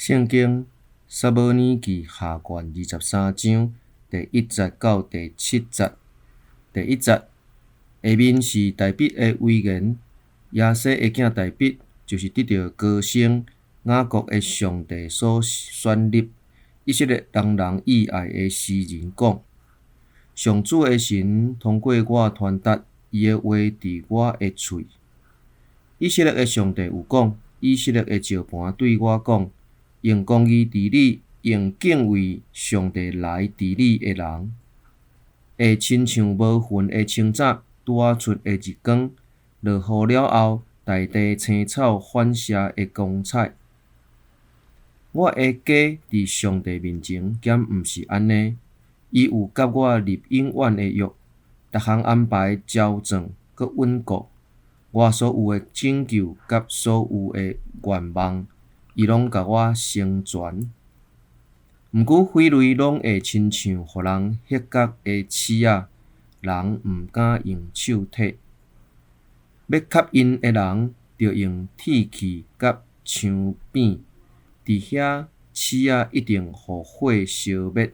聖經撒母耳記下卷23章第1節到第7節。第一節，下面是大衛的遺言。耶西的囝大衛就是得著高升雅各的上帝所選立，以色列人人意愛的詩人講：上主的神通過我傳達，伊的話佇我的喙。以色列的上帝有講，以色列的石磐對我講：用公義治理，用敬畏上帝來治理的人，會親像無雲的清早，拄仔出的日光，落雨了後，大地青草反射的光彩。我的家佇上帝面前，敢毋是按呢？伊有佮我立永遠的約，逐項安排周全，閣穩固。我所有的拯救佮所有的願望，伊攏共我成全。毋過匪類攏會親像予人彼角的刺仔，人毋敢用手提。欲磕𪜶的人，著用鐵器佮槍柄，佇遐刺仔一定予火燒滅。